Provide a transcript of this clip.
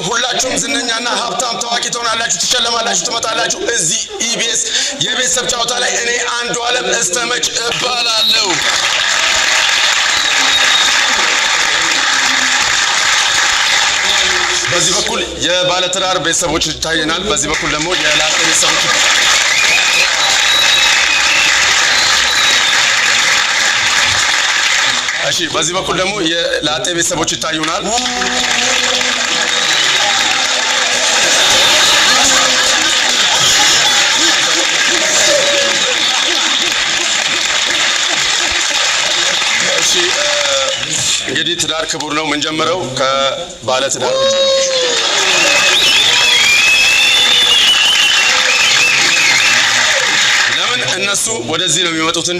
ሁላችሁም ዝነኛና ሀብታም ታዋቂ ትሆናላችሁ፣ ትሸለማላችሁ፣ ትመጣላችሁ። እዚህ ኢቢኤስ የቤተሰብ ጨዋታ ላይ እኔ አንዱ አለም እስተመች እባላለሁ። በዚህ በኩል የባለትዳር ቤተሰቦች ይታየናል። በዚህ በኩል ደግሞ የላጤ ቤተሰቦች። እሺ፣ በዚህ በኩል ደግሞ የላጤ ቤተሰቦች ይታዩናል። እሺ፣ እንግዲህ ትዳር ክቡር ነው። የምንጀምረው ከባለ ትዳር። ለምን እነሱ ወደዚህ ነው የሚመጡት?